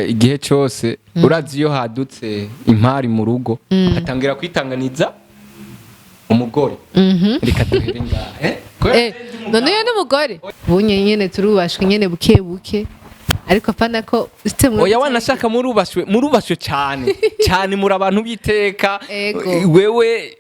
Igihe cyose urazi iyo hadutse impari mu rugo, hatangira kwitanganiza umugore. Reka duhere ngaha, eh? Kubera ndi umugabo. None uyo n'umugore bunye nyene turubashwe nyene buke buke, ariko apana ko ufite Oya, wanashaka murubashwe, murubashwe cyane cyane, muri abantu b'iteka. Ego. Wewe.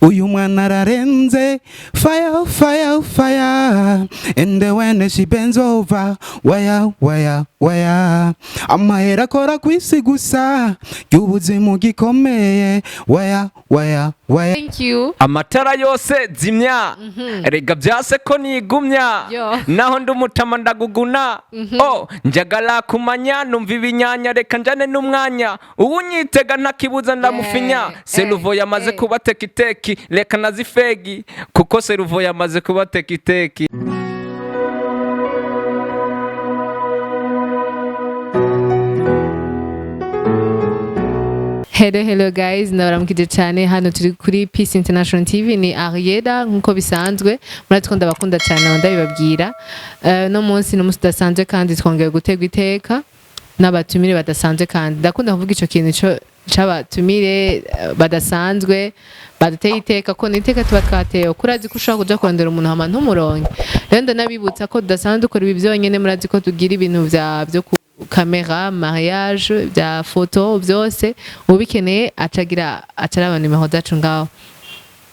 Uyu mwana ararenze, fire, fire, fire, and when she bends over, waya waya waya, amahera akora kwisi gusa y'ubuzima gikomeye, waya waya waya. Thank you. Amatara yose zimya, rega byase ko nigumya. Yo. Naho ndi umutama ndaguguna, oh njagala kumanya, numva ibinyanya, reka njane n'umwanya, uwunyitega ntakibuza ndamufinya. Cerveau yamaze kuba tekiteki, reka nazifegi kuko cerveau yamaze kuba tekiteki. Hello, hello guys, ndabaramukije cyane. Hano turi kuri Peace International TV, ni Arieda nkuko bisanzwe. Muratwo ndabakunda cyane, aho ndabibabwira. No munsi ni umunsi udasanzwe kandi twongeye gutegwa iteka n'abatumire badasanzwe, kandi ndakunda kuvuga ico kintu co c'abatumire badasanzwe baduteye iteka, ko ni iteka tuba twatewe. Kurazi ko ushobora kuja kurondera umuntu hama ntumuronke. Rero ndanabibutsa ko tudasanzwe dukora ibi byonyene, murazi ko tugira ibintu vya byo ku kamera, mariage, bya foto byose. Ubikeneye acagira acaraba nimero zacu ngaho.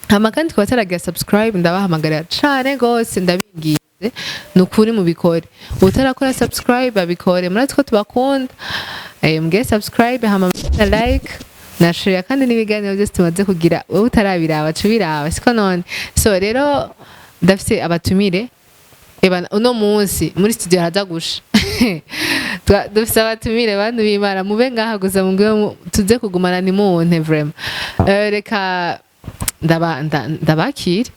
Hama kandi tukaba taragira subscribe, ndabahamagarira cane gose, ndabinginze, ni ukuri mubikore. Utarakora subscribe abikore, murazi ko tubakunda. Mugire subscribe, hama na like na share, kandi n'ibiganiro byose tumaze kugira, wowe utarabiraba ca ubiraba, siko none? So rero ndafise abatumire. Eba, uno munsi muri studio haraza gusha. Dufise abatumire, bantu b'Imana, mube ngaha gusa mubwire tuze kugumana, ntimunte vraiment. Reka ndabakire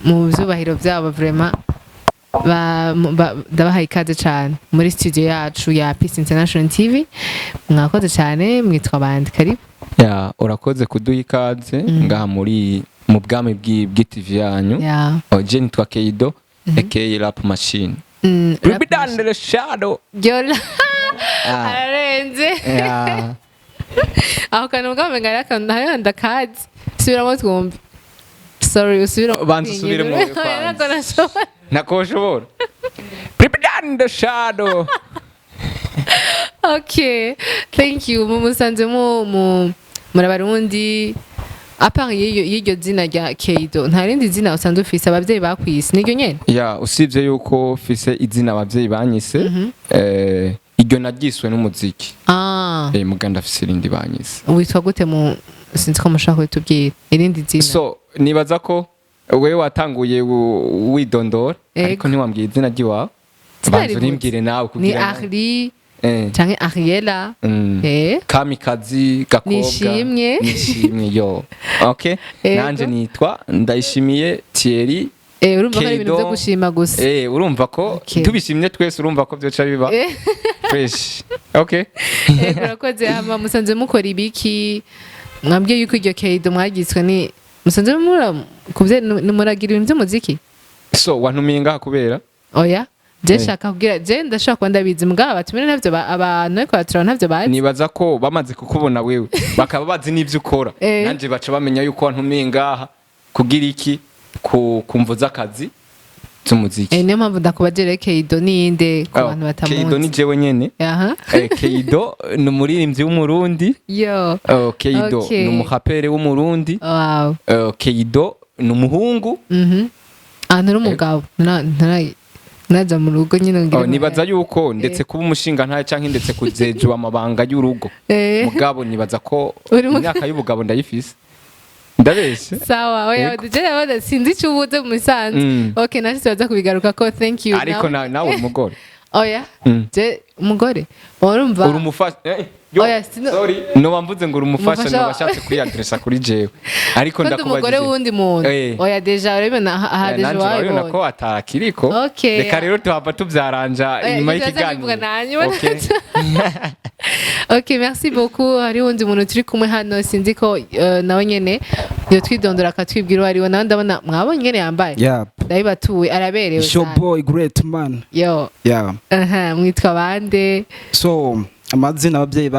mu vyubahiro vyabo vraiment. Ndabahaye ikaze cane muri studio yacu ya Peace International TV. Mwakoze cane. Mwitwa bande? Karibu. Ya, urakoze kuduha ikaze ngaha muri mu bwami bw'TV yanyu. Oh, je nitwa Keido aka Rap Machine. Rap. Ribidandere shadow. Yola. Ah. Ararenze. Yeah. Aho kantu bwamenga ari akantu hariho ndakazi. Subiramo twumve. Sorry, usubiramo. Banza usubiremo wowe kwanza. Ntabwo nashobora. Ntakoshobora. Ribidandere shadow. Okay, thank you. Mu musanze mu muri Abarundi, à part y'iryo zina rya Keido, nta rindi zina usanzwe ufise abavyeyi bakwise? Niryo nyene? Ya, usibye yuko fise izina abavyeyi banyise, iryo naryiswe n'umuziki. Muga ndafise irindi banyise. Witwa gute? Mu sinzi ko mushaka kutubwira irindi zina. So nibaza ko wewe watanguye widondora, Ego. ariko ntiwambwiye izina ry'iwawe. Zina Banza rivutse. urimbwire nawe Ni kugira Arli canke Ariela. Kamikazi gakobwa. Nishimwe. Nishimwe, yo, okay. Ego. Nanje nitwa Ndayishimiye Thierry. Urumva ko ari ibintu Keido. byo gushima gusa. Urumva ko tubishimye twese, urumva ko byoca biba fresh, okay. Ego, urakoze. Hama musanze mukora ibiki? Mwambwiye yuko iryo Keido mwagiswe ni musanze mura kuvye muragira ibintu by'umuziki. So wantumiye ngaha kubera Oya, je shaka kugira, je ndashaka kuba ndabizi, mugabo abatumire ntavyo abantu ariko batura ntavyo bazi. Nibaza ko bamaze kukubona wewe, bakaba bazi n'ivyo ukora, nanje baca bamenya yuko wantumiye ngaha kugira iki, ku kumvo z'akazi z'umuziki. Niyo mpamvu ndakubaje Keido ninde ku Oh, bantu Keido ni batamuzi. jewe nyene. Keido ni umuririmbyi w'Umurundi. Yo. Oh, Keido ni umurapere w'Umurundi. Oh, Keido ni umuhungu. Ah, nturi umugabo? Naja mu rugo nyine ngire. Oh, nibaza yuko ndetse kuba umushinga ntayo canke ndetse kuzejwa amabanga y'urugo, mugabo nibaza ko imyaka y'ubugabo ndayifise, ndabeshe? Sawa, oya. Ego. Je ndabona sinzi icyo ubuze mu misanzu. Okay, naje tubaza kubigaruka ko. Thank you. Ariko nawe umugore? Oya, je umugore urumva. Uri umufasha, yo, Oya, sorry, noba mvuze ngo uri umufasha, Umufasha noba ashatse kwiyadresa kuri jewe, ariko ko ndi umugore ndakubajije. w'undi muntu. Oya, déjà urabibona aha, déjà Nanje urabibona wabibonye. ko atakiriko. Reka rero tuhava tuvyaranja inyuma ibyo tuza y'ikiganiro. kubivuga nanyuma. Okay. Ok, merci beaucoup. Hariho undi muntu turi kumwe hano, sinzi ko nawe nyene yotwidondora akatwibwira uwo ariwe. Nawe ndabona mwabonye ingene yambaye. Yep. Ndabibatuye, araberewe It's your cyane. boy, great man. Yo. Yeah. Aha, mwitwa bande? So Amazina ababyeyi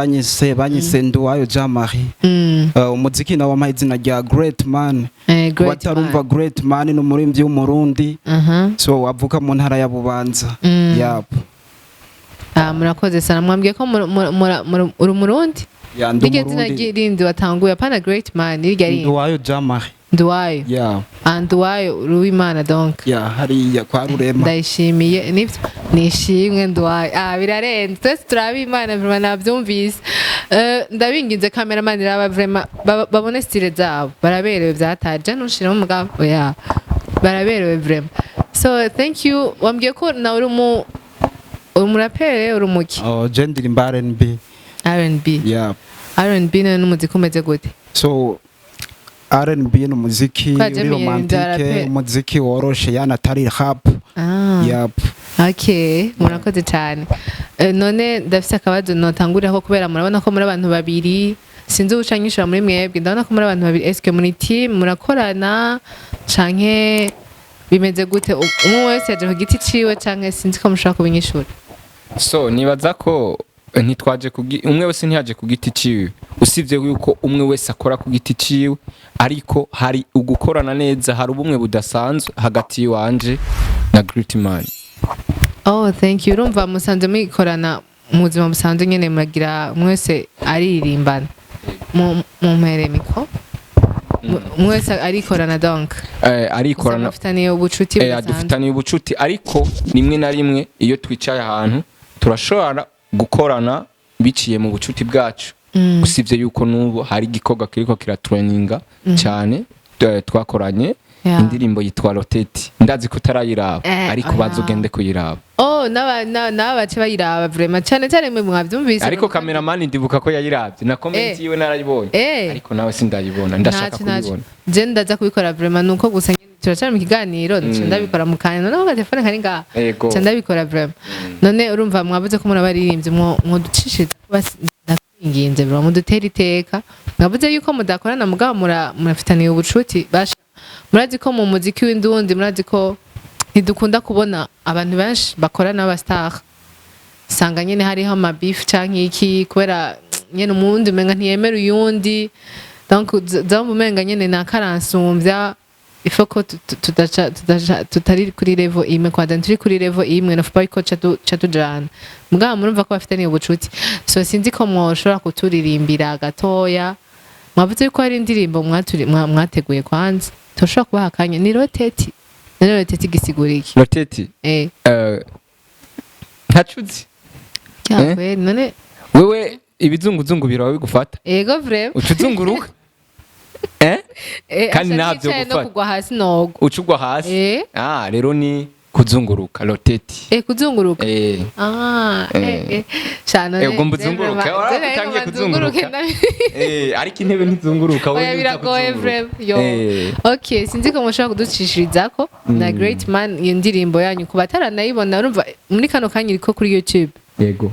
banyise Nduwayo Jean Marie. Umuziki nawo wampaye izina rya Great Man. Great Batarumva, Man. Great Man ni umuririmbyi w'Umurundi, so avuka mu ntara ya Bubanza. Yap. Ah, murakoze sana. Mwambwiye ko uri Umurundi? Ya, ndi Niryo zina Umurundi. rindi watanguye, apana Great Man, niryo rindi? Nduwayo Jean Marie. Nduwayo. Ya. Ah, Nduwayo Uwimana donc. Ya, hariya kwa Rurema. Ndayishimiye, nibyo, nishimwe Nduwayo. Ah, birarenze, twese turabe Imana vraiment. Nabyumvise. Ndabinginze cameraman, raba vraiment babone style zabo, baraberewe byataje. Ntushiremo umugabo, oya, baraberewe vraiment. So thank you. Wambwiye ko nawe uri umurapere, uri umuki? Oh, je ndirimba R&B. R&B? Ya. R&B nayo n'umuziki umeze gute? So R&B ni umuziki Kwa uri Jamie romantique, Ndarape. umuziki woroshe, yana atari rap. Ah. Yap. Okay, murakoze cyane. None ndafise akabazo notanguriraho, kubera murabona ko muri abantu babiri, sinzi uwuca nyishura muri mwebwe. Ndabona ko muri abantu babiri, eske muri team murakorana canke bimeze gute? Umwe wese yaje ku giti ciwe, canke sinzi ko mushobora kubinyishura. So nibaza ko ntitwaje umwe wese ntiyaje ku giti ciwe, usibye yuko umwe wese akora ku giti ciwe, ariko hari ugukorana neza, hari ubumwe budasanzwe hagati y'iwanje na Great Man. Oh, thank you. Urumva musanze muyikorana mu buzima busanzwe nyene, muragira mwese aririmbana. Mumpere micro. Mwese arikorana donc? Arikorana. Mufitaniye ubucuti budasanzwe? Dufitaniye ubucuti, ariko rimwe na rimwe iyo twicaye ahantu turashobora gukorana biciye mu bucuti bwacu, usibye yuko n'ubu hari igikorwa kiriko kiratrendinga cyane, twakoranye indirimbo yitwa Roteti. Ndazi ko utarayiraba, ariko Oya. baza ugende kuyiraba. Oh, n'aba bace bayiraba vraiment, cyane cyane mwe mwabyumvise. Ariko cameraman ndibuka ko yayiravye na comment yiwe narayibonye, ariko nawe sindayibona, ndashaka Ntacyo, ntacyo. kuyibona. Je ndaza kubikora vraiment, nuko gusa nyene turacari mu kiganiro, nca ndabikora mu kanya. Noneho agatelefone kari ngaha. Ego. Nca ndabikora vraiment. None urumva mwavuze ko muri abaririmbyi, mwoducishiriza kuba, ndakwinginze vraiment, mudutera iteka. Mwavuze yuko mudakorana, mugabo murafitaniye ubucuti. Basha, murazi ko mu muziki w'indundi, murazi ko ntidukunda kubona abantu benshi bakorana b'aba star, usanga nyene hariho ama beef canke iki, kubera nyene umundi umenga ntiyemera uyundi, donc zamba umenga nyene nakaransumbya. Ifo ko tudaca tutari kuri level imwe, kwanza turi kuri level imwe, no fupa ko ca tujana. Mugabo murumva ko bafitaniye ubucuti, so sinzi ko mwoshobora kuturirimbira gatoya. Mwavuze yuko hari indirimbo mwateguye, kwanza turashobora kubaha akanya. Ni Roteti, none Roteti gisigura iki? Roteti? Ntacuzi. Cyakwe none. Wewe ibizunguzungu birawe bigufata? Ego vraiment. Uca uzunguruka, eh? Kandi Aca ntabyo nicaye no gufata. kugwa hasi nogo. Uca ugwa hasi. Ah, rero ni kuzunguruka, roteti. Kuzunguruka. Ah, shana. Ugomba uzunguruke, urabona ko utangiye kuzunguruka. Ariko intebe ntizunguruka, wowe Oya, ntuza biragoye kuzunguruka. vraiment yo. Okay, sinzi ko mushobora kuducishirizako na Great Man iyo ndirimbo yanyu ku bataranayibona. Urumva muri kano kanya iriko kuri YouTube? Yego.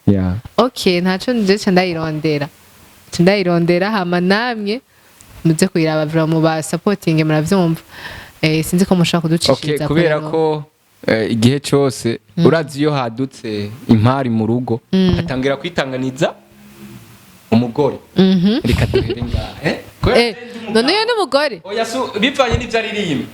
Yeah. Okay, ntaco, nje ca ndayirondera, ca ndayirondera, hama namwe muze kuyiraba vraiment, mu ba supporting, muravyumva. Sinzi ko mushobora kuducishiriza. Kubera ko igihe cyose urazi iyo hadutse impari mu rugo hatangira kwitanganiza umugore. Reka duhere ngaha, eh? Kubera ndi umugabo. None uyo n'umugore? Oya, bivanye n'ibyo aririmba.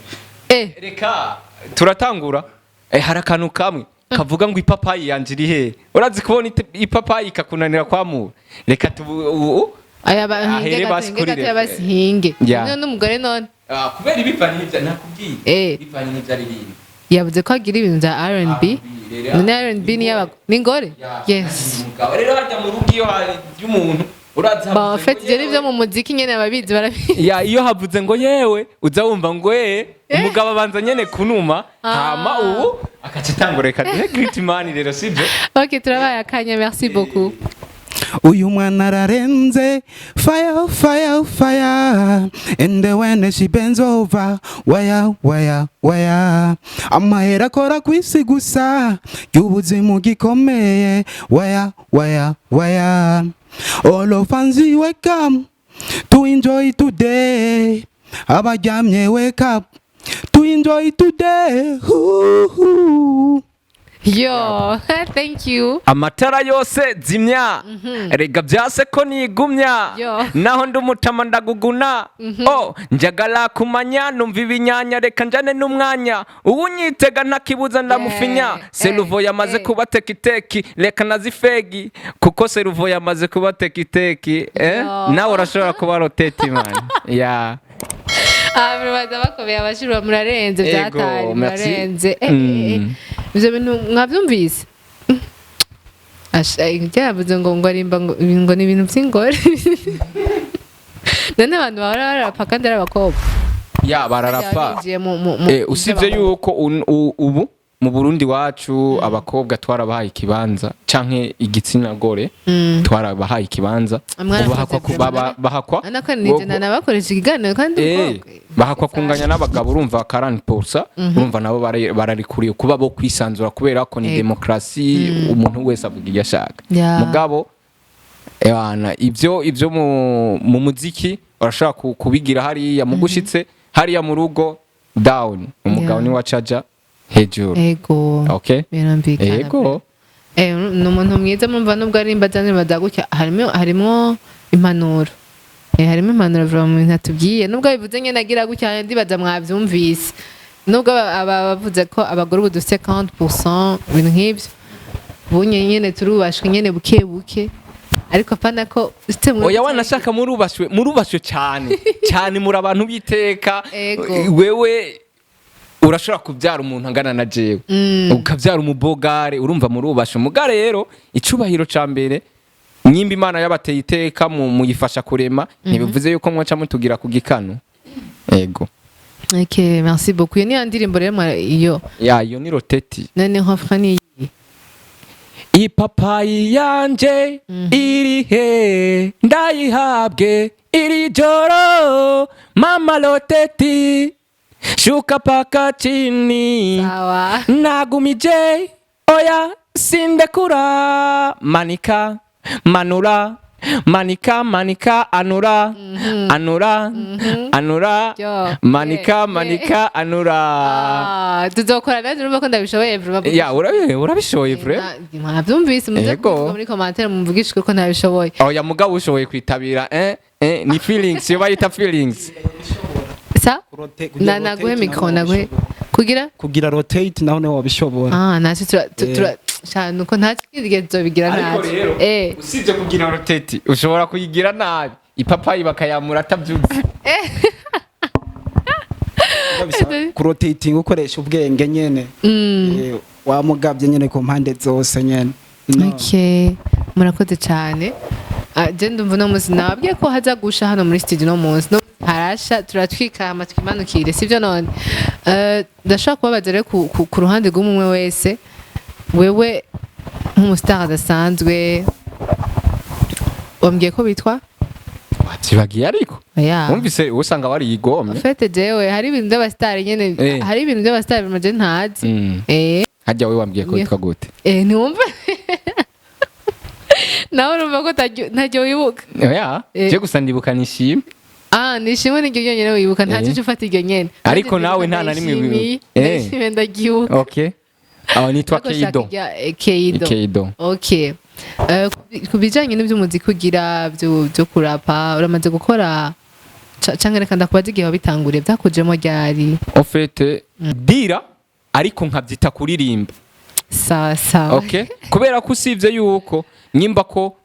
Reka turatangura. Hari akantu kamwe kavuga ngo ipapayi yanje iri hehe. Urazi kubona ipapayi ikakunanira kwamura. Reka tubu Aya bahinge. Ahere basi gato kuri gato basihinge. None n'umugore none? Ah, kubera ibivanye n'ibyo nakubwiye, bivanye n'ibyo aririmba. Yavuze ko agira ibintu bya R&B. R&B, None R&B ni y'abagore, ni ingore? Yes. Umugabo rero harya mu rugo iyo hari y'umuntu urazi Bon, en havuze fait ngo ivyo ni vyo yewe. mu muziki nyene, ababizi barabizi. Ya, iyo havuze ngo yewe, uza wumva ngo umugabo abanza nyene kunuma, hama ubu akaca atangura. Reka duhe Great Man rero, sibyo? Ok, turabaye akanya, merci beaucoup. Uyu mwana ararenze, fire, fire, fire, and when she bends over, waya waya waya, amahera akora kwisi gusa y'ubuzima gikomeye, waya waya waya. All of fans, welcome to enjoy today, abaryamye, wake up to enjoy today. Ooh. Yo, thank you. Amatara yose zimya, rega byase ko nigumya. Yo. Naho ndi umutama ndaguguna. Oh, njagala kumanya, numva ibinyanya, reka njane n'umwanya. Uwunyitega ntakibuza ndamufinya. Cerveau yamaze kuba tekiteki, reka nazifegi kuko cerveau yamaze kuba tekiteki, eh? Yo. Nawe urashobora kuba roteti, man, ya. Ah, baza bakomeye abashirwa, murarenze. Ego, Byatari merci. murarenze. Ivyo bintu mwavyumvise? Asha, byavuze ngo arimba ngo ni ibintu vy'ingore. None abantu bahora bararapa kandi ari abakobwa? Ya, bararapa. Binjiye mu Usibye yuko ubu mu Burundi wacu abakobwa twarabahaye ikibanza, canke igitsina gore twarabahaye ikibanza. Mwarakoze. Ubu bahakwa Vraiment. bahakwa Anako nije nanabakoresha ikiganiro kandi umukobwa. Bahakwa kunganya n'abagabo, urumva 40%, urumva nabo bararikuriye kuba bo kwisanzura kubera ko ni demokrasi, umuntu wese avuga ibyo ashaka. Mugabo ebana ivyo mu muziki urashobora kubigira hariya, mu gushitse hariya mu rugo down, umugabo niwe acaja hejuru. Ego. Okay. Birumvikana. Ego. Ni umuntu mwiza, murumva nubwo arimba zanimba gutya harimo impanuro. Harimo impanuro vuba mu bintu atubwiye, nubwo bivuze nyene agira gutya, ndibaza mwavyumvise, nubwo aba bavuze ko abagore ubu dufite 40%, ibintu nk'ivyo, bunye nyene turubashwe nyene buke buke, ariko apana ko ufite Oya, wanashaka murubashwe, murubashwe cyane cyane, muri abantu b'iteka. Ego. Wewe urashobora kubyara umuntu angana na jewe, ukabyara umubogare, urumva murubashe. Umugare rero icubahiro ca mbere, nyimba Imana yabateye iteka muyifasha kurema, ntibivuze yuko mwaca mutugira ku gikanu. Ego. Ok, merci beaucoup. Iyo ni ya ndirimbo rero iyo? Ya, iyo ni roteti. None refrain ni iyi? Ipapayi yanje iri he? Ndayihabwe iri joro, mama roteti, shuka paka chini. Sawa. Nagumije, oya sindekura, manika manura, manika manika, anura anura anura. Yo, manika manika anura. Ah, tuzokora nanjye, urumva ko ndabishoboye vuba. Ya, urabishoboye vre. Mwabyumvise, muze Ego. kuvuga muri commentaire mumvugishwe ko ntabishoboye. Oya, mugabo ushoboye kwitabira, ni feelings, iyo bayita feelings. Sa na naguhe micro, naguhe kugira Kugira rotate naho niho wabishobora. Ah, ntacyo tura shana uko nta kindi gihe tuzobigira. Ariko Ntacyo. rero usibye kugira roteti, ushobora kuyigira nabi, ipapayi bakayamura atabyutse. Kurotating ukoresha ubwenge nyene. Wamugabye nyene ku mpande zose nyene. No. Okay, murakoze cyane. Ah, je ndumva uno munsi nababwiye ko haza gusha hano muri studio, no munsi no harasha, turatwika hama twimanukire, sibyo? None ndashaka kubabaza rero ku ruhande rw'umwe wese, wewe nk'umustar adasanzwe, wambwiye ko witwa? Wabyibagiye ariko. Oya. Wumvise usanga wariyigomye. Fete, jewe hari ibintu by'abasitari nyene, hari ibintu by'abasitari bimaje ntazi. Hajya we wambwiye ko witwa gute? Ntiwumva nawe, urumva ko ntaryo wibuka. Oya. Je gusa ndibuka nishimwe. Ah, nishimwe niryo ryonyene wibuka, ntacyo uca ufata iryo nyene. Ariko nawe nta na rimwe wibuka. Ndayishimiye, ndagibuka. Okay, aho nitwa Ariko shaka Keido. Keido. Keido. Okay. Ku bijanye n'ivy'umuziki ugira byo kurapa, uramaze gukora canke reka ndakubaza igihe wabitanguriye, byakujemo ryari? En fait dira, ariko nkabyita kuririmba. Sawa sawa. Okay, kubera ko usibye yuko nyimba ko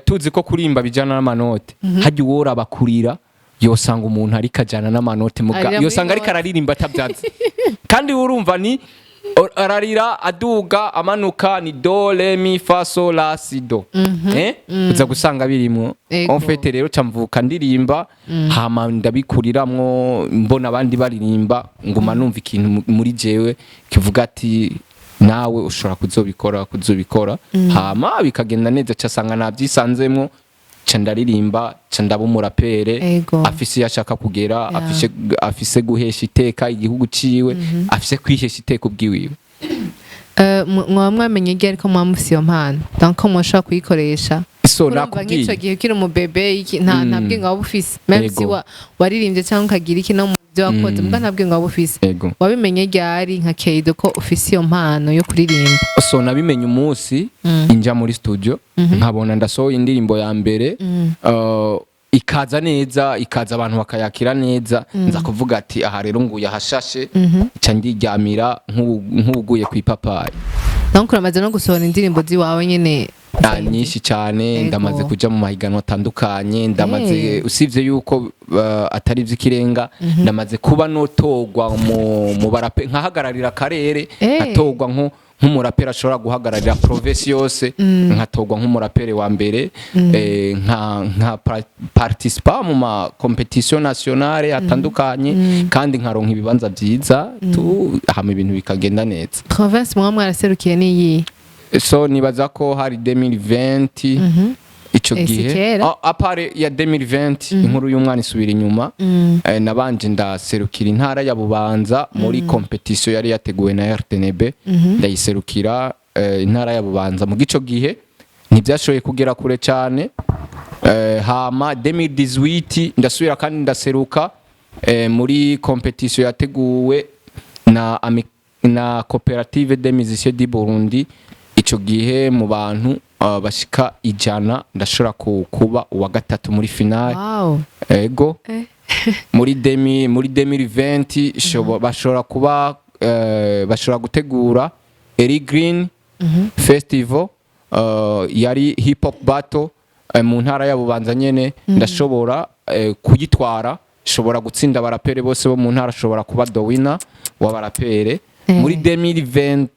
tuzi ko kurimba bijana n'amanote, hajya uwora bakurira yosanga umuntu ariko ajana n'amanote muga Arira muri yosanga ariko note. araririmba atabyazi, kandi urumva ni ararira aduga amanuka, ni do re mi fa sol la si do, uza gusanga birimwo. Ego. En fait rero camvuka ndirimba, hama ndabikuriramwo, mbona abandi baririmba, nguma numva ikintu muri jewe kivuga ati nawe ushobora kuzobikora, hama bikagenda neza, casanga nabyisanzemwo, ca ndaririmba, ca ndaba umurapere Ego. afise iyo ashaka kugera, afise guhesha iteka igihugu ciwe, afise kwihesha iteka ubwiwiwe. Mwaba mwamenye ryari ko mwaba mufise iyo mpano, donc ko mwashobora kuyikoresha? So Urumva nk'ico nakubwiye gihe ukiri umubebe iki, nta bwenge waba ufise, même si Ego. waririmbye cyangwa ukagira iki no mu Ibyo wakoze, mbwa ntabwo ngo waba ufise. Ego. Wabimenye ryari nka Keido ko ufise iyo mpano yo kuririmba? So nabimenye umunsi inja muri studio, nkabona ndasohoye indirimbo ya mbere, ikaza neza, ikaza abantu bakayakira neza. Nza kuvuga ati: "Aha rero nguye ahashashe." Nca ndiryamira nk'uguye ku ipapayi. Donc uramaze no gusohora indirimbo ziwawe nyene? Ah, nyinshi cyane. Ndamaze kuja mu mahiganwa atandukanye, ndamaze, usibye yuko atari ivy'ikirenga, ndamaze kuba notogwa mu barape, nkahagararira akarere, nkatorwa nk'umuraperi ashobora guhagararira province yose, nkatorwa nk'umuraperi wa mbere, nka participa mu ma compétition nationale atandukanye, kandi nkaronka ibibanza vyiza tu hama ibintu bikagenda neza. Province muba mwaraserukiye niyi? So nibaza ko hari 2020 ico Eh, si gihe. kera. Ah, à part ya 2020, inkuru y'umwana isubira inyuma. Nabanje ndaserukira intara ya Bubanza muri compétition yari yateguwe na RTNB. Ndayiserukira, intara ya Bubanza. Mu gico gihe ntibyashoboye kugera kure cyane. Hama 2018 ndasubira kandi ndaseruka muri compétition yateguwe na Coopérative des Musiciens du Burundi. Ico gihe mu bantu bashika 100 ndashobora kuba uwa gatatu muri finale. Ego. Muri 2020 bashobora kuba bashobora gutegura Eri Green Festival, yari hip hop battle, mu ntara ya Bubanza nyene. Ndashobora kuyitwara, shobora gutsinda abarapere bose bo mu ntara, shobora kuba the winner w'abarapere. Muri 2021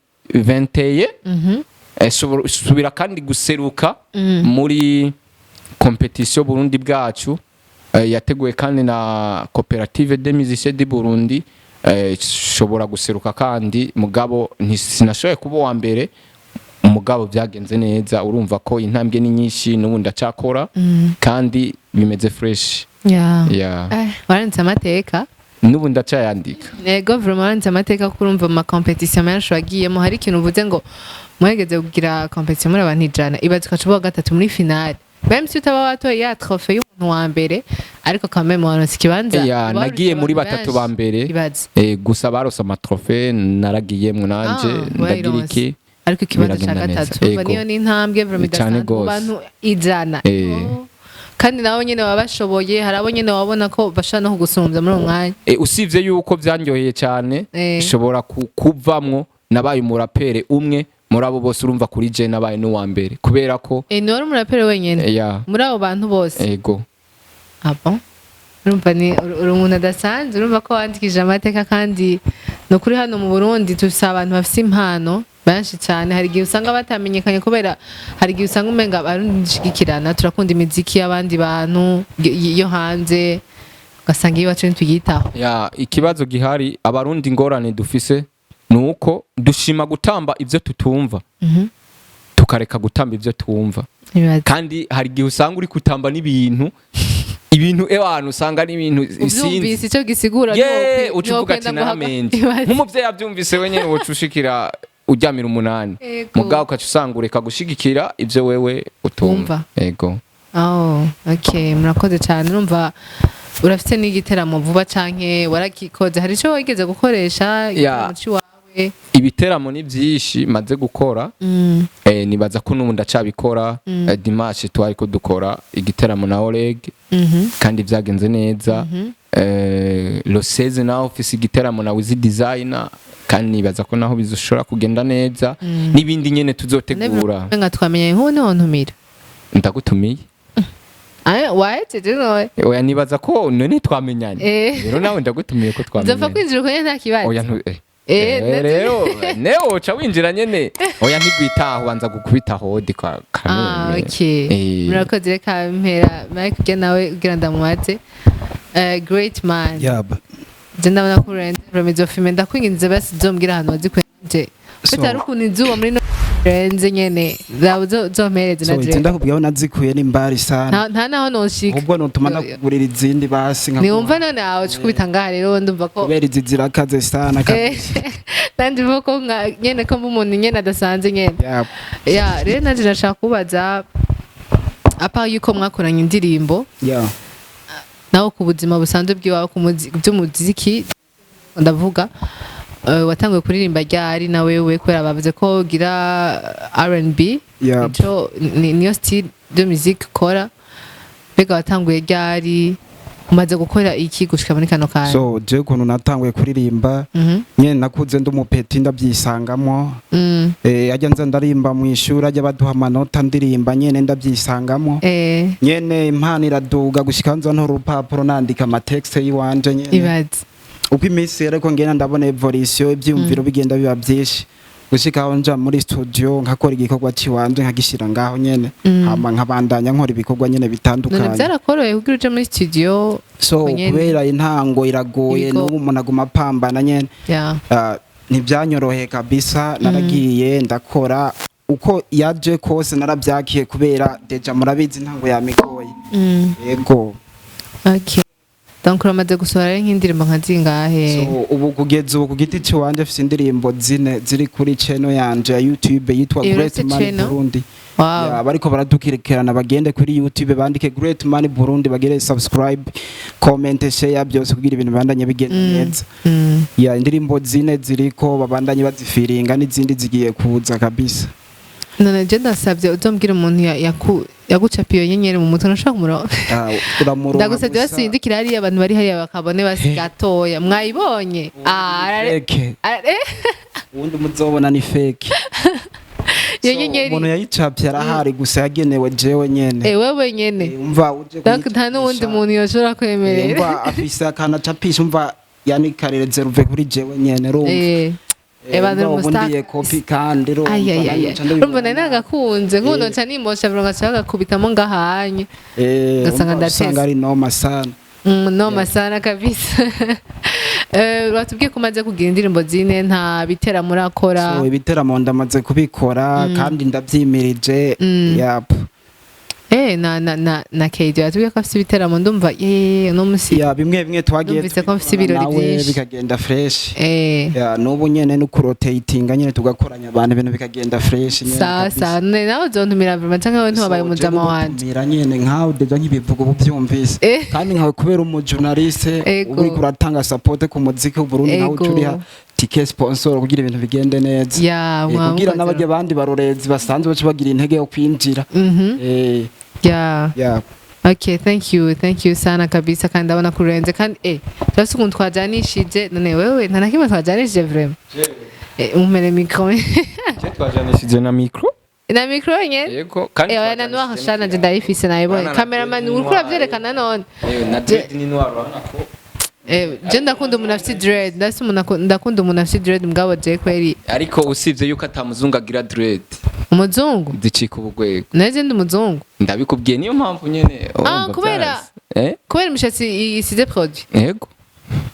subira kandi guseruka muri compétition Burundi bwacu, yateguwe kandi na Coopérative des Musiciens du Burundi. Shobora guseruka kandi, mugabo sinashoboye kuba uwa mbere, mugabo byagenze neza. Urumva ko intambwe ni nyinshi, n'ubu ndacakora kandi bimeze fresh. Yeah. Waranditse amateka. N'ubu ndacayandika. Yego, vraiment waranditse amateka, kuko urumva mu ma compétition menshi wagiyemo, hari ikintu uvuze ngo mwegeze kugira compétition muri abantu 100, ibaze ukaca uba uwa gatatu muri finale, même si utaba watoye ya trophée y'umuntu wa mbere, ariko quand même waronse ikibanza. Yeah, uba nagiye warusha muri abantu batatu benshi. ba mbere. Ibaze. Gusa barose ama trophée, naragiyemwo nanje. Ah, Ndagira wayironse. iki. Ariko ikibanza ca Biragenda neza. gatatu, urumva Ego. niyo ni intambwe vraiment Cane idasanzwe mu gose. bantu 100. Oh. Kandi nabo nyene baba bashoboye, hari abo nyene wabona ko bashobora no kugusumbya muri uwo mwanya. Usibye yuko byanyoheye cyane, nshobora kuvamwo nabaye umurapere umwe muri abo bose. Urumva kuri je nabaye n'uwa mbere kubera ko Ni wari umuraperi wenyene ya. muri abo bantu bose? Ego. Ah bon? Urumva ni uri umuntu adasanzwe, urumva ko wandikije amateka. Kandi ni ukuri, hano mu Burundi dufise abantu bafise impano benshi cyane. Hari igihe usanga batamenyekanye kubera hari igihe usanga umenga abarundi dushigikirana, turakunda imiziki y'abandi bantu yo hanze, ugasanga iyo iwacu ntituyitaho. Ya, ikibazo gihari, abarundi ingorane dufise ni uko dushima gutamba ibyo tutumva, tukareka gutamba ibyo twumva. Ibaze. Kandi hari igihe usanga uri kutamba n'ibintu, ibintu ewana usanga ari ibintu Uvyumvise sinzi icyo gisigura, ye, uca uvuga ati ntiwokwenda guhaga- naramenje. Ibaze. Nk'umuvyeyi avyumvise wenyene, woca ushikira uryamira umunani. Mugabo ukaca usanga ureka gushigikira ivyo wewe utumva. Wumva. Ego. Oh, okay, murakoze cyane. Urumva urafite n'igiteramo vuba canke waragikoze? Hari ico wigeze gukoresha igiteramo ciwawe? Ibiteramo ni byinshi maze gukora. Nibaza ko n'ubu ndacabikora. Dimanche twari ko dukora igiteramo na Oleg, kandi byagenze neza. Le 16 naho ufise igiteramo na Wiz Designer, kandi nibaza ko naho bizoshobora kugenda neza, n'ibindi nyene tuzotegura. Nga twamenye nk'ubu niho ntumira. Ndagutumiye. Aye, wahejeje none? Oya, nibaza ko none twamenyanye. Rero nawe ndagutumiye ko Nzopfa twamenyanye. kwinjira uko nyene, nta kibazo. Oya, ntu Ndetse- rero newe uca winjira nyene. Oya, ntigwitaho, ubanza gukubita hodi kwa Ah, kameme. okay. Murakoze. Reka mpera Mike ujya nawe kugira ndamubaze. Great man. Yaba. Je ndabona ko urenze vraiment izo filme, ndakwinginze basi zombwira ahantu wazikwenje. Bitari ukuntu izuba muri no renze nyene zawe zompereze So na izi je. ndakubwiye aho nazikuye ni mbari sana. Nta naho noshika. Ahubwo notuma ndakugurira izindi basi nkaguha. Niwumva none aho cukubita ngaha rero, ndumva ko Kubera izi zirakaze sana kabisa. Nandi mvuga ko nyene ko mba umuntu nyene adasanze nyene. Yaba. Ya, rero nanje nashaka kubaza, à part yuko mwakoranye indirimbo, Yeah. Nawe ku buzima busanzwe bw'iwawe, ku by'umuziki ndavuga, watanguye kuririmba ryari na wewe? Kubera bavuze ko ugira R&B. Yep. Nico niyo style de musique ukora. Mbega watanguye ryari? Umaze gukora iki gushika muri kano kanya? So je ukuntu natanguye kuririmba, nyene nakuze ndi umupeti ndabyisangamo. Ajya nza ndarimba mu ishuri, ajya baduha amanota ndirimba, nyene ndabyisangamo. Nyene impano iraduga gushika nza ntora urupapuro nandika amatexte yiwanje nyene. Ibaze. Uko iminsi rero ko ngenda ndabona évolution, ibyiyumviro bigenda biba byinshi, gushika aho nja muri studio nkakora igikorwa ciwanje, nkagishira ngaho nyene, hama nkabandanya nkora ibikorwa nyene None bitandukanye. byarakoroheye kugira uje muri studio? So nyene? kubera intango iragoye. Ibigo. N'ubu umuntu aguma apambana nyene. Ah, ntibyanyoroheye kabisa. Naragiye ndakora uko yaje kose, narabyakiye kubera déjà murabizi intango yamigoye. Yego. Okay. Donc uramaze gusohora rero nk'indirimbo nka zingahe? So ubu, kugeza ubu, ku giti ciwanje mfise indirimbo zine ziri kuri channel yanje ya YouTube yitwa Eh, Great urafise Man channel? Burundi. Wow. Ya, bariko baradukurikirana bagende kuri YouTube bandike Great Man Burundi, bagere subscribe, comment, share, byose kugira ibintu bibandanye bigenda neza. Ya, indirimbo zine ziriko, babandanye bazifiringa, n'izindi zigiye kuza kabisa. None je ndasabye uzombwira umuntu yagucapiye iyo nyenyeri mu mutwe, nashaka kumuronka. Ah, uramuronka. Ndagusabye. Gusa. Basindikira hariya, abantu bari hariya bakabone basi gatoya. Mwayibonye? Ah, Fake. Uwundi muzobona ni fake. Iyo So, nyenyeri. umuntu yayicapye arahari, gusa yagenewe jewe nyene. Eh, wewe nyene. Umva uje Donc nta n'uwundi kuyicapisha. muntu yoshobora kwemerera. Umva afise akantu acapisha, umva yani karerezeruve kuri jewe nyene, urumva. Bantu Umva ubu umustar. ndiye copy kandi urumva Ay, ay, ay, ay. nca ndabibona. Urumva nari nagakunze nk'ubu nca nimosha vuba ngaca bagakubitamo ngahanye. Ugasanga Umva ndatese. usanga ari noma sana. Noma sana kabisa. Watubwiye ko umaze kugira indirimbo zine, nta biteramo urakora? So ibiteramo ndamaze kubikora kandi ndavyimirije. Yap. Na KD watubwiye ko afite ibiteramo, ndumva ye no musi. Ya, bimwe bimwe twagiye Numvise ko mfise tubikora ibirori nawe vyinshi. bikagenda fresh. Ya, n'ubu nyene no kurotatinga nyene, tugakoranya abantu, ibintu bikagenda fresh nyene Sawa. kabisa. Sawa, none nawe uzontumira vraiment canke wewe ntiwabaye So, umujama je wanje? ngutumira nyene nkawe déjà nkibivuga ubu byumvise. Kandi nkawe kubera umujournaliste Ego. uba uriko uratanga support ku muziki w'Uburundi, nawe Ego. uca uriha ticket sponsor kugira ibintu bigende neza. Ya, Kugira mwamukoze. n'abarya abandi barorezi basanzwe baca bagira intege yo kwinjira. Ya. Ya. Okay, thank you, thank you sana kabisa. Kandi ndabona kurenze kandi turafise ukuntu twajanishije. None wewe nta na kimwe twajanishije vraiment? Umpere micro. Je twajanishije na micro. Na micro nyene. Yego, kandi Oya, na noir shana nje ndayifise, nayibonye. Urabona na Cameraman, dread uriko noir. uravyerekana none? Na dread ni noir, urabona ko Je ndakunda umuntu afite dread, ndafise umuntu ndakunda umuntu afite dread, mugabo je kweri. Ariko usibye yuko atamuzungu agira dread. Umuzungu? Zicika ubugwego. Naje ndi umuzungu. Ndabikubwiye, niyo mpamvu nyene urumva Kubera byarase. Kubera imishatsi isize produit. Yego.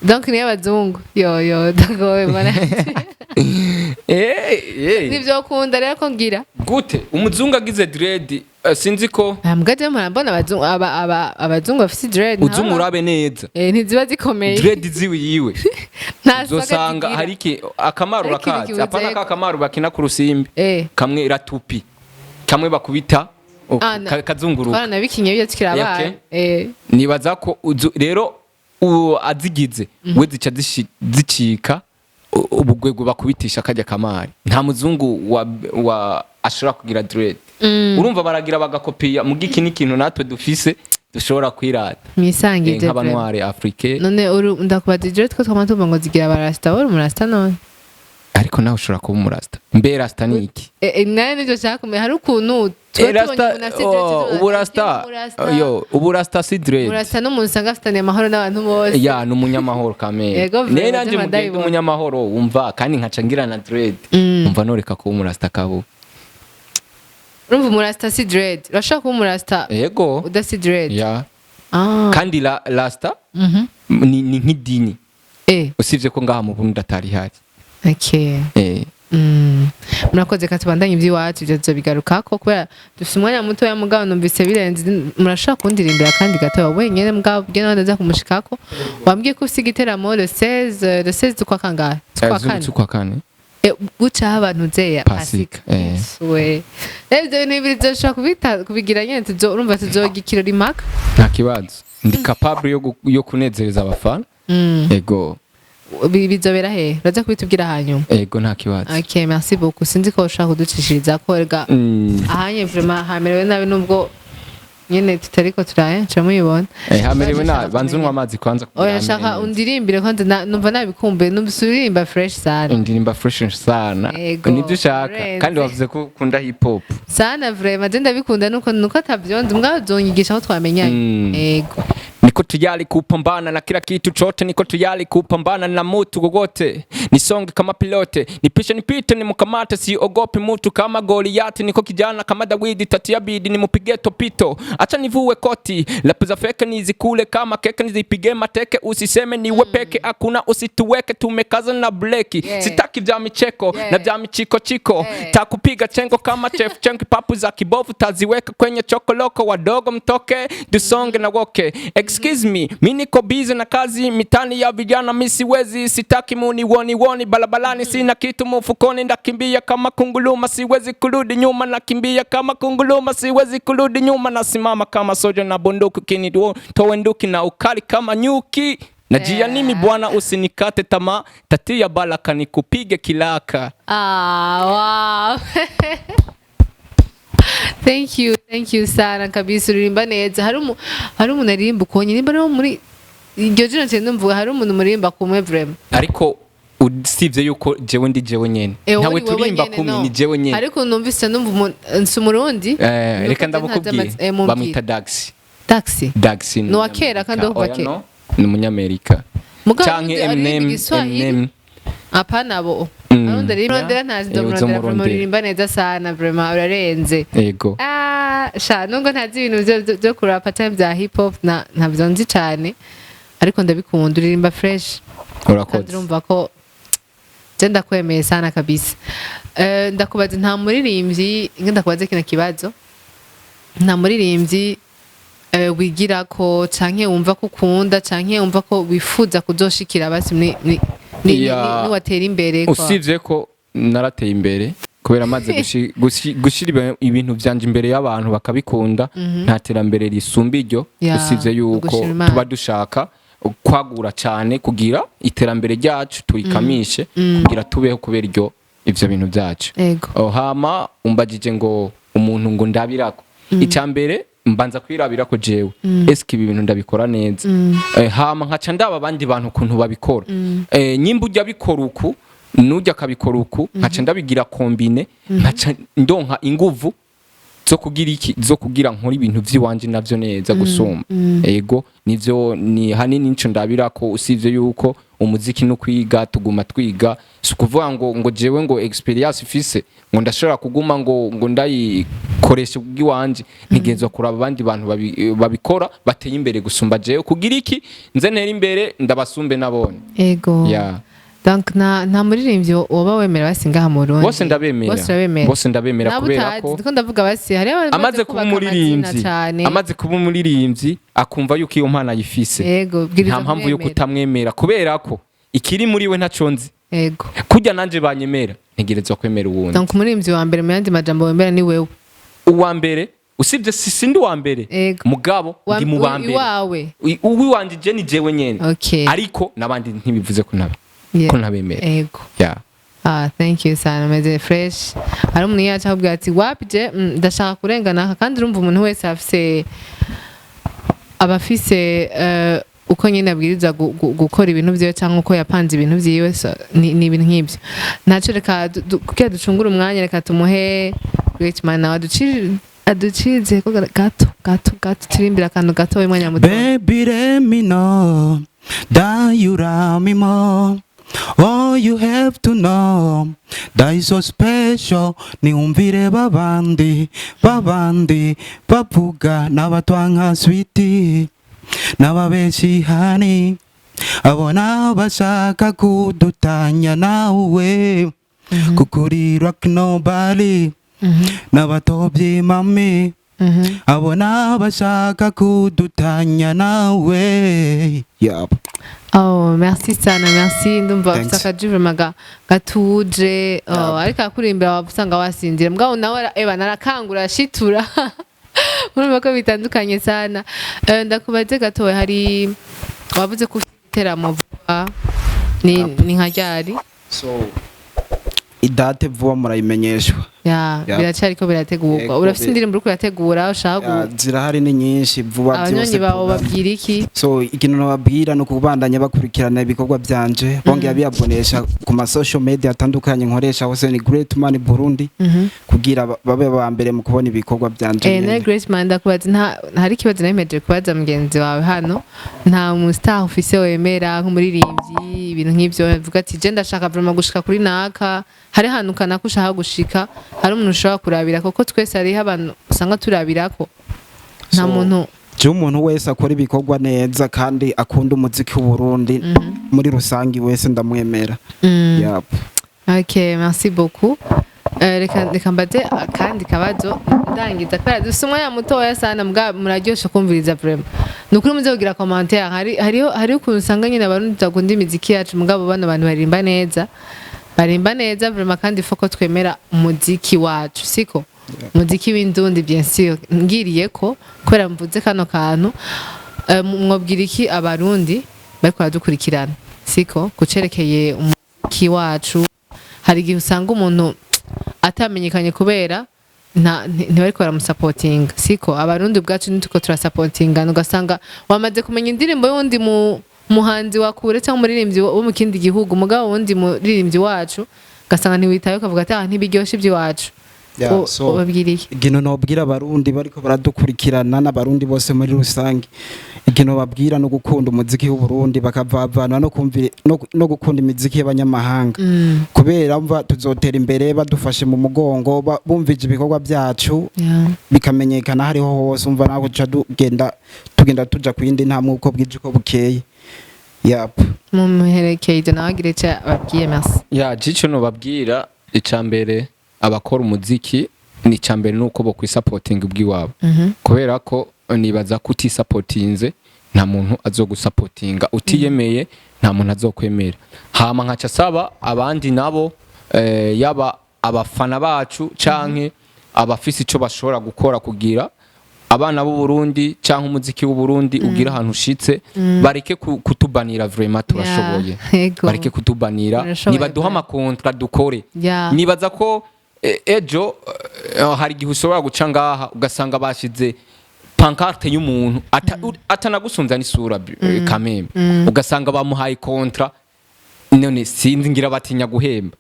Donc niyo abazungu yo yo ndagowe mbona. Nivyo kunda rero ko ngira. Gute umuzungu agize dread, sinzi ko Mbwa je murambona abazungu, aba abazungu bafite dread uzi umurabe neza. Ntiziba zikomeye. Dread ziwe yiwe Nta uzosanga soga zigira. hari iki akamaru Hari ikintu urakazi kibuze. apana ka kamaru bakina ku rusimbi, kamwe iratupi, kamwe bakubita Ah, kazunguruka. Twaranabikinye ibyo tukiri abana. Okay. Nibaza ko rero azigize we zica zicika ubugwego bakubitisha kajya kamari. Nta muzungu wa ashobora kugira dread. Urumva baragira bagakopiya mu giki n'ikintu natwe dufise dushobora kwirata. Mwisangije. Nk'abanware Afrique. None uru ndakubaza, dread ko twama tuvuga ngo zigira abarasta, wowe uri umurasta none? Ariko nawe ushobora kuba umurasta. Mbe rasta ni iki? Nawe nivyo nshaka kumenya. Hari ukuntu tuba Eh, tubonye rasta umuntu afite dread, oh, tuvuga ubu ati, rasta "Umurasta." yo ubu rasta si dread. Umurasta n'umuntu usanga afitaniye amahoro n'abantu bose. Ya, ni umunyamahoro kamere. Yego, ne vraiment, nanje je mugenda ndabibona. umunyamahoro wumva kandi nkaca ngira na dread, umva noreka kuba umurasta kabo. Urumva umurasta si dread? Urashobora kuba umurasta Yego. udasi dread? Ya. Ah. Kandi rasta ni nk'idini, usibye ko ngaha mu Burundi atari hari. Okay. Murakoze, ka tubandanye iby'iwacu, ibyo tuzobigarukako kubera dufite umwanya mutoya. Mugabo numvise birenze, murashobora kundirimbira kandi gatoya wenyene, mugabo bwe nawe ndaza kumushikako. Wambwiye ko ufise igiteramo le 16, le 16 z'ukwa kangahe? Z'ukwa kane. Z'ukwa kane. Bucaho abantu zeya. Pasika, eh. We, rero ibyo bintu bibiri tuzoshobora kubigira nyene, urumva tuzoga ikirori impaka. Nta kibazo, ndi capable yo kunezereza abafana. Ego. Bizobera hehe? Uraza kubitubwira hanyuma. Ego, nta kibazo. Ok, merci beaucoup. Sinzi ko ushaka kuducishiriza ko erega ahanye vraiment hamerewe nabi, nubwo nyene tutariko turaye turamubibona. Hamerewe nabi, banza unywa amazi kwanza kugira Oya, hamere shaka neza. undirimbire kwanza, numva nabikumbuye, numva uririmba fresh sana. Indirimba fresh sana. Ego, nibyo ushaka. urenze. Kandi wavuze ko ukunda hip hop. Sana vraiment, je ndabikunda, nuko atavyonzi mbwa uzonyigisha aho twamenyanye. Ego. Niko tayari kupambana na kila kitu chote, niko tayari kupambana na mutu wowote, nisonge kama pilote, nipishe nipite, nimkamate, siogopi mutu kama Goliati, niko kijana kama Dawidi, tatia bidi nimupige topito, acha nivue koti, lapu za feke nizikule kama keke, nizipige mateke, usiseme niwe peke, hakuna usituweke, tumekaza na breki. Sitaki vya micheko na vya michiko chiko. Takupiga chengo kama chef chengo, papu za kibovu taziweka kwenye chokoloko, wadogo mtoke dusonge na woke. Excuse me, mi niko busy na kazi mitani ya vijana, mi siwezi, sitaki muni woni woni barabarani, sina kitu mfukoni, ndakimbia kama kunguluma, siwezi kurudi nyuma, nakimbia kama kunguluma, siwezi kurudi nyuma, nasimama kama soja na bunduki, kini towe nduki na ukali kama nyuki najia nimi bwana, usinikate tamaa, tatia baraka nikupige kilaka. Ah, wow. Thank you, thank you sana kabisa, uririmba neza. Hari umuntu aririmba ukonye, nimba ari wo muri iryo jina nce numvuga, hari umuntu muririmba kumwe vraiment. Ariko usibye yuko jewe ndi jewe nyene, Eh, wowe ntawe ni wowe turirimba nyene, kumwe. No. Ni jewe nyene. Ariko numvise numva umuntu nsi umurundi. Eh, reka Nuko ndamukubwiye. mumbwire. Bamwita Dax. Taxi. Dax. Ni uwa kera kandi wo kuva Oya, kera. no, ni umunyamerika. Mugabo canke urundi aririmba Eminem. igiswahili. Eminem. Hapana, bo. Arundi aririmba rondera ntazi Eh, ndamurondera vraiment. uzomurondera. Uririmba neza sana vraiment, urarenze. Ego. Ah, sha nubwo ntazi ibintu byo kurapa cyangwa bya hip hop na ntabyo nzi cyane, ariko ndabikunda, uririmba fresh kandi Urakoze. Urumva ko je ndakwemeye sana kabisa. Ndakubaza, nta muririmbyi, nge ndakubaze kino kibazo, nta muririmbyi wigira ko canke wumva ko ukunda canke wumva ko wifuza kuzoshikira basi niwatera imbere kwa? Usibye ko narateye imbere kubera amaze gushira ibintu vyanje imbere y'abantu bakabikunda, nta terambere risumba iryo. Usibye yuko ugushima Imana. tuba dushaka kwagura cyane kugira iterambere ryacu turikamishe, kugira tubeho kubera iryo ivyo bintu byacu. Ego. Oh, hama umbajije ngo umuntu ngo ndabirako, icya mbere mbanza kwirabirako jewe, eske ibi bintu ndabikora neza? Hama nkaca ndaba abandi bantu ukuntu babikora. Nyimba ujya bikora uku nujya akabikora uku, nkaca ndabigira combine, nkaca ndonka inguvu zo kugira iki, zo kugira nkora ibintu vy'iwanje navyo neza gusumba. Ego, nivyo ni hanini nico ndabirako. Usivye yuko umuziki no kwiga, tuguma twiga, si ukuvuga ngo jewe ngo experience ifise ngo ndashobora kuguma ngo ndayikoresha ubwiwanje, ntigenzwa kuraba abandi bantu babikora bateye imbere gusumba jewe, kugira iki, nze ntere imbere ndabasumbe nabone. Ego. Yeah. Donc nta muririmbyi woba wemera basi ngaha mu Burundi? Bose ndabemera. Bose urabemera? Bose ndabemera. Nabo Kubera utazi, ko ndiko ndavuga basi hariho abamaze amaze kuba kubaka amazina umuririmbyi cane. Amaze kuba umuririmbyi akumva yuko iyo mpano ayifise, Ego, bwiriza nta mpamvu yo kumwemera. kutamwemera, kubera ko ikiri muri we ntaco nzi. Kurya nanje banyemera, ntegerezwa kwemera uwundi. Donc umuririmbyi wa mbere mu yandi majambo wemera ni wewe? Uwa mbere, usibye sindi uwa mbere, mugabo ndi mu ba mbere. Iwawe. Uwiwanje je ni jewe nyene. Ariko n'abandi ntibivuze ko ntabe ko ntabemera. Yeah. Ah, thank you sana, meze fresh. Hari umuntu yacu akubwira ati wapi je ndashaka kurengana aka, kandi urumva umuntu wese afise aba afise uko nyine abwiriza gukora ibintu vyiwe cyangwa uko yapanze ibintu vyiwe, so, ni ibintu nk'ibyo. Ntaco, reka kugira ducungure umwanya, reka tumuhe Great Man nawe aducirize ko gato gato gato, turimbira akantu gato umwanya muto. Baby, let me know that you love me more. All you have to know that is so special. Niumvire babandi babandi bavuga n'abatwanka sweetie n'ababeshi hani abo bashaka kudutanya nawe kuko uri rock nobody n'abatobyi mami. Abona bashaka kudutanya nawe. Yep. Oh, merci sana, merci. Ndumva Thanks. ufite akaji vraiment gatuje. Oh, ariko akurimbira waba usanga wasinzira, mugabo nawe eba narakangura ashitura. Urumva ko bitandukanye sana. Ndakubaze gatoya, hari wavuze ko ufite igiteramo vuba, ni nka ryari? So idate vuba murayimenyeshwa. Ya. Yeah. Biracariko birategurwa. Yego, Urafite indirimbo uriko urategura ushaka Ya, zirahari ni nyinshi, vuba byose abanyonyi bawe programme. babwira iki? So ikintu nababwira ni ukubandanya bakurikirana ibikorwa byanje, bongera biyabonesha ku ma social media atandukanye nkoresha hose, ni Great Man Burundi, kugira babe ba mbere mu kubona ibikorwa byanje Eh, nyene. na Grace Man, ndakubaza, nta hari ikibazo naremeje kubaza mugenzi wawe hano: nta mu star ufise wemera nk'umuririmbyi, ibintu nk'ivyo, uvuga ati je ndashaka vraiment gushika kuri naka, hari ahantu kanaka ushaka gushika, hari umuntu ushobora kurabira? Kuko twese hariho abantu usanga turabirako, nta So, muntu? Je umuntu wese akora ibikorwa neza kandi akunda umuziki w'Uburundi muri rusangi wese ndamwemera. Yep. Ok, merci beaucoup. Reka mbaze akandi kabazo ndangiza, kubera dufise umwanya mutoya sana, mbwa muraryoshe kumviriza vraiment. Ni ukuri muze kugira commentaire. Hariho ukuntu usanga nyine Abarundi tudakunda imiziki yacu, mugabo bano bantu baririmba neza, barimba neza vraiment, kandi faut ko twemera umuziki wacu, siko? Umuziki w'indundi, bien sûr. Ngiriye ko kubera mvuze kano kantu, mwobwira iki Abarundi bariko baradukurikirana, siko, kucerekeye umuziki wacu? Hari igihe usanga umuntu atamenyekanye kubera ntibariko baramusapotinga, siko? Abarundi ubwacu ntituko turasapotingana, ugasanga wamaze kumenya indirimbo y'uwundi mu muhanzi wa kure cyangwa umuririmbyi wo mu kindi gihugu, mugabo wundi muririmbyi wacu ugasanga ntiwitaye, ukavuga ati ah, ntibiryoshe iby'iwacu. Yeah, so Ubabwira iki? Ikintu nobwira Abarundi bariko baradukurikirana n'Abarundi bose muri rusange, ikintu babwira no gukunda umuziki w'Uburundi, bakavavana no kumvira no gukunda imiziki y'abanyamahanga, kubera mva tuzotera imbere badufashe mu mugongo, bumvije ibikorwa byacu, bikamenyekana hariho hose. Umva nawe tuca tugenda tuja ku yindi ntambwe uko bwije uko bukeye. Yap. Mumuherekeye ibyo nawe agire icyo ababwiye. Merci. Ya, jico nobabwira, icambere abakora umuziki ni icambere nuko bo kwisapotinga ubwiwabo, kubera ko nibaza ko utisapotinze nta muntu azogusapotinga, utiyemeye nta muntu azokwemera. Hama nkaca saba abandi nabo, yaba abafana bacu canke abafise ico bashobora gukora kugira abana b'u Burundi canke umuziki w'u Burundi ugira ahantu ushitse, bareke kutubanira. Vraiment turashoboye. Bareke kutubanira. Turashoboye nibaduha pe. amakontra dukore. Nibaza ko ejo hari igihe ushobora guca ngaha ugasanga bashize pancarte y'umuntu atanagusunza n'isura kameme, ugasanga bamuhaye contrat. None sinzi, ngira batinya guhemba.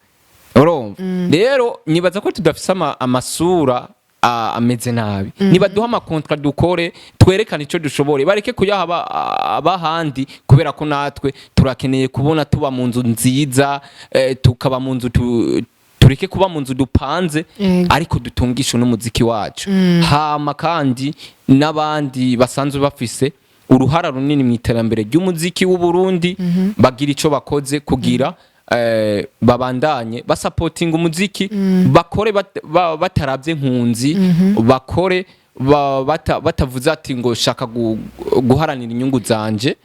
Urumva rero nibaza ko tudafise amasura ameze nabi. Nibaduha amakontra dukore, twerekane icyo dushobore, bareke kuyaha abahandi, kubera ko natwe turakeneye kubona tuba mu nzu nziza, tukaba mu nzu tureke kuba mu nzu dupanze, ariko dutungishe n'umuziki wacu. Hama kandi n'abandi basanzwe bafise uruhara runini mu iterambere ry'umuziki w'u Burundi bagira ico bakoze kugira babandanye basapotinga umuziki, bakore bataravye nkunzi, bakore batavuze ati ngo shaka guharanira inyungu zanje.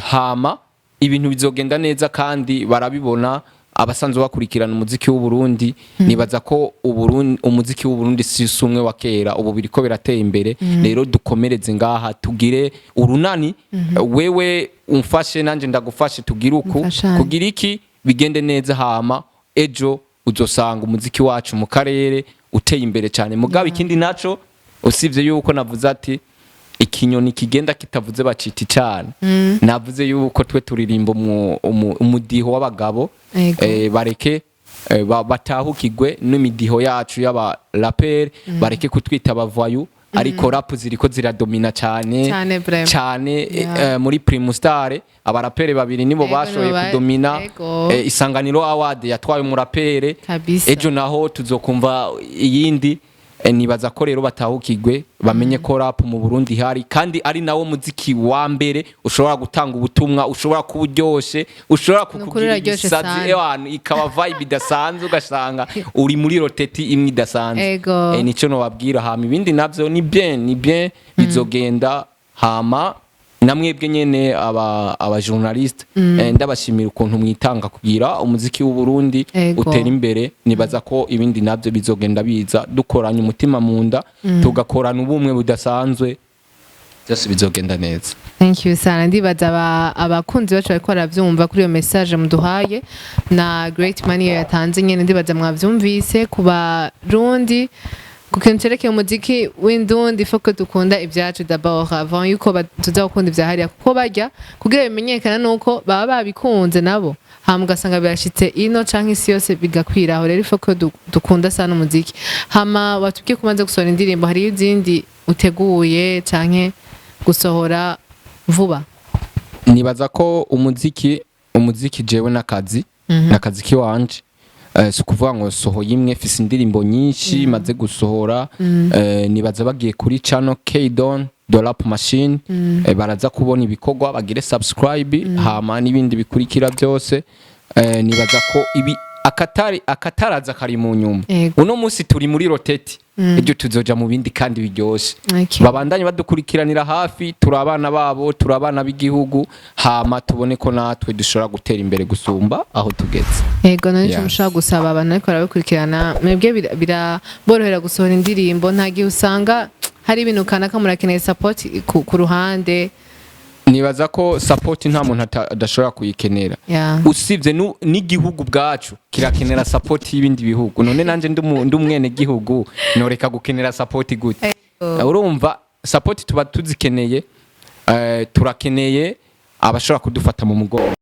Hama ibintu bizogenda neza, kandi barabibona abasanzwe bakurikirana umuziki w'u Burundi. Nibaza ko umuziki w'u Burundi si umwe wa kera, ubu biriko birateye imbere. Rero dukomereze ngaha, tugire urunani, wewe umfashe nanje ndagufashe, tugire uku Mfashanye. kugira iki bigende neza. Hama ejo uzosanga umuziki wacu mu karere uteye imbere cyane. Mugabo ikindi naco, usibye yuko navuze ati ikinyoni kigenda kitavuze bacita icana, navuze yuko twe turirimba umudiho w'abagabo. Bareke batahukigwe n'imidiho yacu y'aba raperi, bareke kutwita abavayu, ariko rap ziriko ziradomina cyane. Cyane vraiment. Cyane. Muri Primustar abaraperi babiri nibo bashoboye nibo kudomina. Isanganiro Award yatwaye umurapere. Kabisa. Ejo naho tuzokumva iyindi. Nibaza ko rero batahukigwe, bamenye ko rap mu Burundi ihari kandi ari nawo muziki. Umuziki wa mbere ushobora gutanga ubutumwa, ushobora kuba uryoshe, ushobora Nukuri kukugira uraryoshe ibisazi, sana. ewana ikaba vibe idasanzwe, ugasanga uri muri roteti imwe idasanzwe. Nico nobabwira. Hama ibindi navyo ni bien, ni bien, bizogenda. Hama namwebwe nyene aba journaliste, ndabashimira ukuntu mwitanga kugira umuziki w'u Burundi utera imbere. Nibaza ko ibindi navyo bizogenda biza, dukoranye umutima mu nda, tugakorana ubumwe budasanzwe, byose bizogenda neza. Thank you sana. Ndibaza abakunzi bacu bariko baravyumva kuri iyo message muduhaye na Great Money yatanze nyene. Ndibaza mwavyumvise ku Barundi, ku kintu cerekeye umuziki w'indundi, faut que dukunda ibyacu d'abord avant yuko tuza gukunda ivya hariya, kuko barya kugira bimenyekana nuko baba babikunze nabo, hama ugasanga birashitse ino canke isi yose bigakwira. Aho rero faut que dukunda sana umuziki. Hama watubwiye ko umaze gusohora indirimbo, hariyo izindi uteguye canke gusohora vuba? Nibaza ko umuziki jewe n'akazi kiwanje. Si ukuvuga ngo sohoye imwe, fise indirimbo nyinshi maze gusohora. Nibaza bagiye kuri channel K-Don The Rap Machine, baraza kubona ibikorwa, bagire subscribe, hama n'ibindi bikurikira byose. Nibaza ko ibi akatari akataraza kari mu nyuma. Uno munsi turi muri roteti, ejo tuzoja mu bindi kandi biryoshe. Babandanye badukurikiranira hafi, turi abana babo, turi abana b'igihugu, hama tubone ko natwe dushobora gutera imbere gusumba aho tugeze. Yego, none icyo mushobora gusaba abantu ariko barabikurikirana, mwebwe biraborohera gusohora indirimbo? Nta gihe usanga hari ibintu kanaka murakeneye support ku ruhande? Nibaza ko support nta muntu adashobora kuyikenera, usibye n'igihugu bwacu kirakenera support y'ibindi bihugu. None nanje ndi umwene gihugu, noreka gukenera support gute? Urumva support tuba tuzikeneye, turakeneye abashobora kudufata mu mugongo.